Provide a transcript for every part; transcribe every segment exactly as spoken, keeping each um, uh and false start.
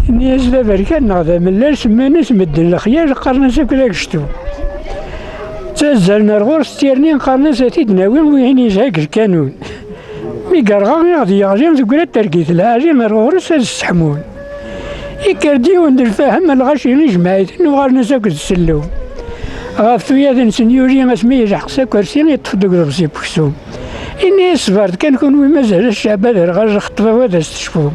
Ini-as d aberkan neɣ d amellal, semman-as medden lexyal, qqaren-as akk d agectu. Ttazzalen ar ɣur-s tirni, qqaren-as a t-id-nawi, wihin yezha deg lkanun. Mi yerɣa iɣed yeɣli, teggra-d targit lɛali ar ɣur-s ad sseḥmun. Ikker-d yiwen d lfahem, lɣaci ijmeɛ-iten, uɣalen-as akk d sellum. Ɣef tuyat-nsen yuli asmi yelḥeq s akersi, yeṭṭef-d deg uḍebsi n uksum. Ini-as ṣbert kan kunwi, mazal a cceɛb ad rɣer lxeṭṭba-w ad as-tecfum.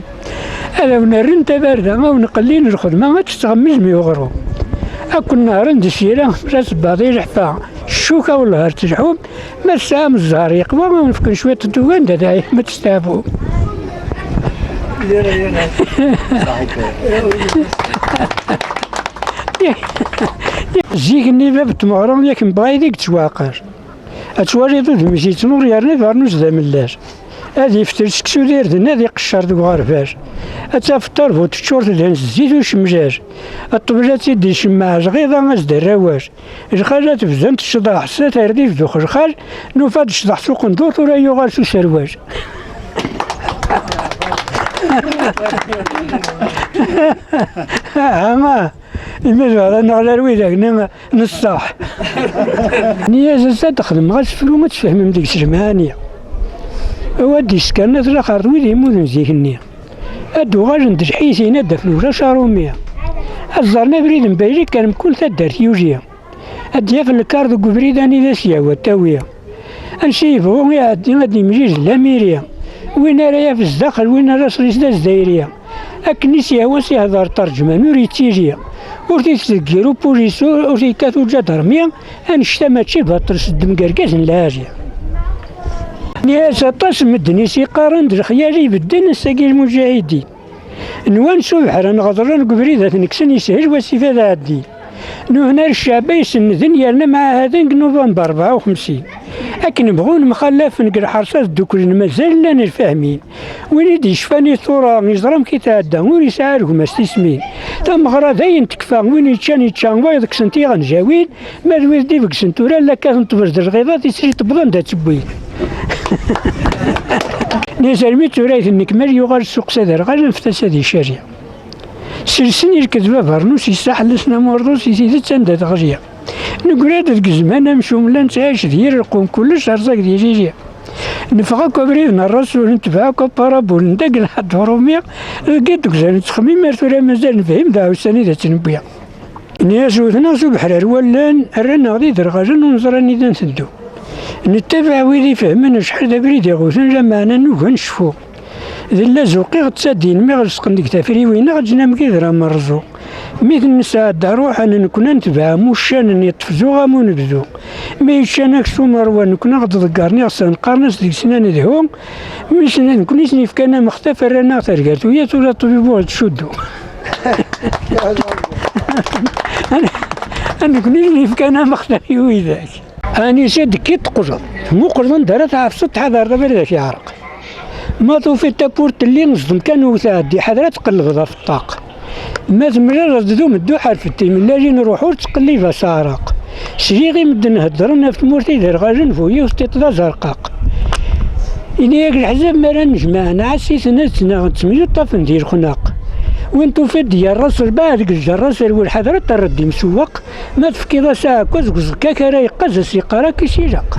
Ad awen-rren tabarda, ad wen-qellin lxedma, ad tettɣemmizem i uɣrum. Ad ken-nehren di sira, mla sebbaḍ i leḥfa, ccuka wellah ar telḥum, ma tesɛam zzher yeqwa, ad wen-fken cwiṭ n tuganda, dɛihem ad testeɛfum. Zik-nni bab n tmeɣra yak mebɣa ideg tettwaɛqal. Ad twaliḍ udem-is yettnur yerna ibernuc d amellal. Ad yeftel seksu d irden, ad iqeccer deg uɣerbal. Ad tafeḍ tarbut teččur tedhen s zzit ucemlal. Ṭṭbel ad tt-id-icemmeɛ lɣiḍa, ad s-d-err awal. Lxalat bdant ccḍeḥ, s aterdi d uxelxal, nufa-d ccḍeḥ s uqendur, tura yuɣal s userwal. Aha, imi d ara neɣli ar widak-nni n ṣṣeḥ. Nni-as ass-a ad d-xedmeɣ asefru ad tfehmem deg-s lemɛani. Awa d-iskern at laxert wid yemmuden zik-nni. Ad d-uɣalen d lḥitin, ad d-afen ulac aṛumi. Ad ẓren abrid n Bayli kker mkul taddart yuli. Ad d-yaf lkar deg ubrid anida s-yehwa ad t-tawi. Ansi yebɣu iɛeddi ad d-imlil d lamiri. Win ara yaf zdaxel, win ara s-ɣis d azdayri. Akken i s-yehwa s-ihder ṭerǧman ur yettili. Ur t-itdeggir upulis, ur, ur t-yekkat uǧadarmi. Annect-a mačči baṭel, s ddem n yergazen lɛali. Nniɣ-as aṭas n medden i s-iqqaren d lexyal ibedden, ass-agi lmuǧahidin. Nwan s ubeḥran ɣeḍlen deg ubrid ad ten-kksen, yeshel wasif ad ɛeddin. Nuhen ar cceɛb ay senneden yerna mɛahaden deg Nuvember rebɛa u xemsin. Akken bɣun mxallafen deg lḥerṣ ad dduklen, mazal llan lfahmin. Win i d-yecfan i tura, yeẓra amek i tɛedda, ur yesɛi ar gma-s tismin. Tameɣra d ayen tekfa, win yeččan yečča, wayeḍ kksen tiɣenjawin, ma d wid d-ibegsen tura, la kkaten ṭṭbel d lɣiḍa, tislit tewweḍ anda tt-wwin. Nizermi d turayt n nekmal yuɣal ssuq s aderɣal, anfet-as ad icali. Selsen irked baba Rnus, yessaḥel-asen amurḍus i tidet anda teɣli. Negra-d deg zzman amcum, la nettɛic d yir lqum, kullec rẓag d ilili. Neffeɣ akk abrid n Rrasul, netbeɛ akk aparabul, ndagg lḥedd urumi, deg i d-gzan nettxemmim, ar tura mazal nefhim d aɛussan i d att-newwi. Nni-as wten-aɣ s ubeḥri ar wallen, rran-aɣ d iderɣalen ur neẓri anida nteddu. Nettabaɛ wid ifehmen acḥal d abrid iɣuten, lameɛna nugi ad necfu. D llazuq i ɣ-ttadin mi ɣ-lsqen deg tafriwin, ɣ-ǧǧen am gider amerẓu. Mi ten-nesɛedda ruḥen, nekkni ad netbeɛ am uccanen, yeṭṭef zuɣ am unebdu. Mi yeččan aksum ṛwan, nekkni ɣ-d-ḍeggren iɣsan, qqaren-as deg-sen ad nedhu. Mi sen, nekkni sen-yefkan amextaf, rran-aɣ targart, uya tura ṭṭbibu ɣ-d-cuddu. Nekkni sen-yefkan amextaf i widak. Anisa d-kki teqleḍ, tmuqleḍ anda ara tɛefseḍ, tḥadreḍ abrid ad k-yeɛreq. Ma tufiḍ tawwurt telli, zḍem kan ur tɛeddi, ḥader ad tqellbeḍ ɣef ṭṭaq. Ma temlaleḍ d umedduḥ, rfed timellalin, ruḥ ur ttqellib aseɛraq. Sliɣ i medden heddren ɣef tmurt iderɣalen, bu yiwet tiṭ d azerqaq. Ini-ak leḥzab mi ara nejmeɛ, nɛass-iten ad ttnaɣen, ttemyuṭṭafen di lexnaq. Win tufiḍ d-yerra ṣelbeɛ deg lǧerra, serwel ḥader ad terreḍ d imsewweq. Ma tefkiḍ-as aɛekkaz deg uẓekkak ara yeqqaz, as-yeqqar akk i s-ilaq.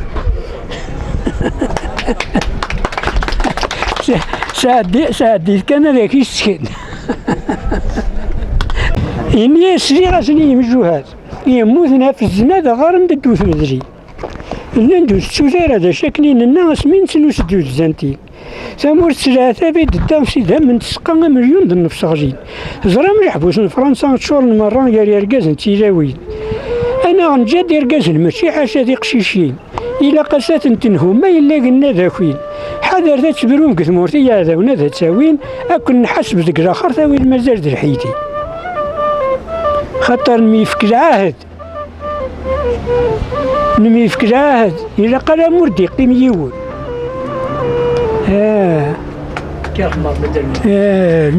Sɛeddi-, sɛeddit kan ad ak-issken. Ini-as sliɣ-asen i yimjuhad yemmuten ɣef zzna, d aɣarem d ddut medri. Llan d ur tettut ara d acu akken i nenna asmi nettnus-d ur zzant-in. Tamurt s leɛtab i d-tedda s idammen, tseqqa amelyun d nnefs ɣlin. Teẓram leḥbus n Fransa ččuren merra gar yergazen d tilawin. Anaɣ neǧǧa-d irgazen mačči ḥaca tiqcicin. Ilaq-as ad ten-tenhum ma yella genna d akin. Ḥadret ad tebrum deg tmurt i yeɛdawen ad tt-awin, akken nḥaseb deg laxert awin mazal d lḥidi. Xaṭer nemyefk lɛahed. Nemyefk lɛahed, ilaq alamma ur d-iqqim yiwen. Ah. Ah,